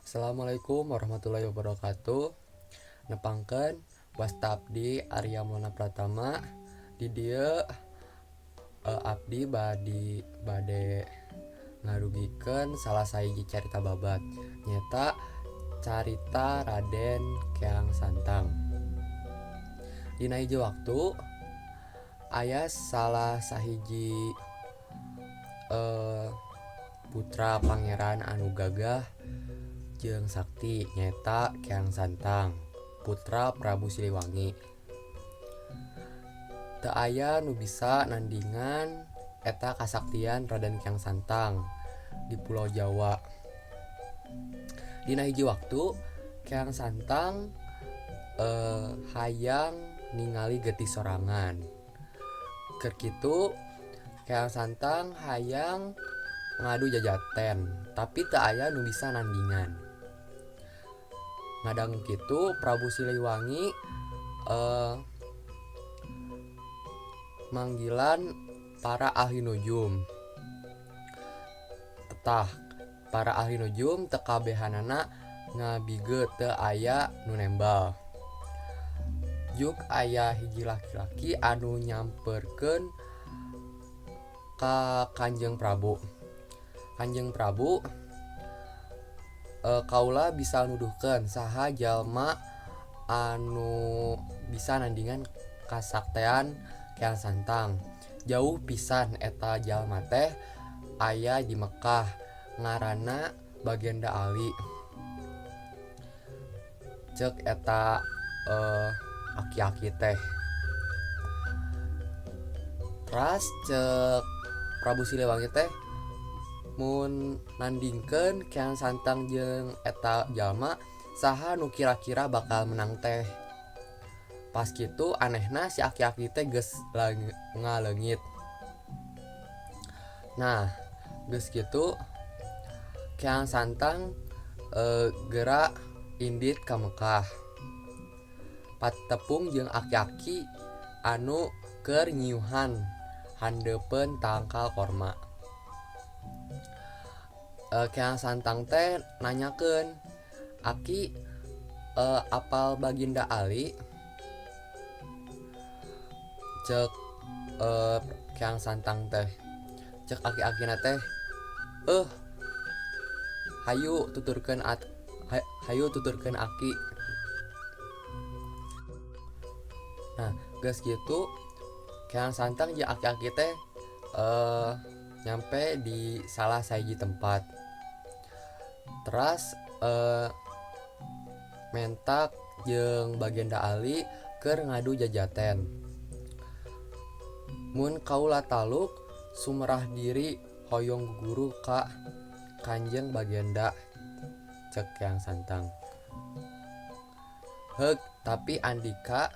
Assalamualaikum warahmatullahi wabarakatuh. Nepangkeun, wasta abdi Arya Maulana Pratama. Di dieu abdi bade ngarugikeun salah sahiji carita babad, nyaeta carita Raden Keang Santang. Dina hiji waktu aya salah sahiji putra pangeran anu gagah jeung sakti, nyaeta Keang Santang, putra Prabu Siliwangi. Teu aya nu bisa nandingan eta kasaktian Raden Keang Santang di Pulau Jawa. Dina hiji waktu Keang Santang hayang ningali getih sorangan. Keur kitu Keang Santang hayang ngadu jajaten, tapi teu aya nu bisa nandingan. Ngadangu kitu, Prabu Siliwangi manggilan para ahli nujum. Tah, para ahli nujum teu kabehanana ngabige, teu aya nu nembal. Juk aya hiji laki-laki anu nyamperkeun ka Kanjeng Prabu. "Kanjeng Prabu, kaula bisa nuduhkeun saha jalma anu bisa nandingan kasaktean Keang Santang. Jauh pisan, eta jalma teh aya di Mekah, ngaranna Bagenda Ali," cek eta aki-aki teh. Teras cek Prabu Siliwangi teh, "Mun nandingkeun Keang Santang jeung eta jalma, saha nu kira-kira bakal menang teh?" Pas kitu anehna si aki-aki teh geus ngaleungit. Nah, geus kitu Keang Santang geura indit ka Mekah, patepung jeung aki-aki anu keur nyiuhan handeupeun tangkal korma. Keang Santang teh nanyakeun, "Aki, apal Baginda Ali?" cek Keang Santang teh. Cek aki-akina teh, "Eh, hayu tuturkeun at hayu tuturkeun, Aki." Nah, geus kitu Keang Santang jeung aki-aki teh nyampe di salah sahiji tempat. Teras mentak jeung Bagenda Ali keur ngadu jajaten. "Mun kaula taluk, sumerah diri hoyong guguru ka Kanjeng Bagenda," cek Keang Santang. "Heug, tapi andika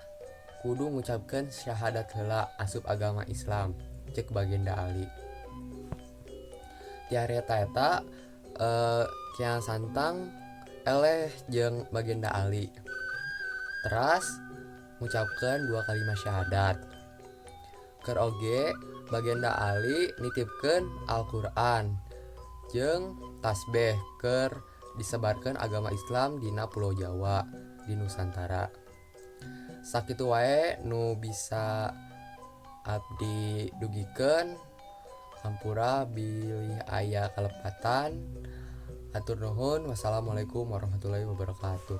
kudu ngucapkeun syahadat heula asup agama Islam," cek Bagenda Ali. Ti harita eta Keang Santang eleh jeung Bagenda Ali. Teras ngucapkeun dua kalimat syahadat. Keur oge Bagenda Ali nitipkeun Al-Qur'an jeung tasbeh keur disebarkeun agama Islam dina Pulau Jawa, di Nusantara. Sakitu wae nu bisa abdi dugikeun. Hampura bilih aya kalepatan. Hatur nuhun. Wassalamualaikum warahmatullahi wabarakatuh.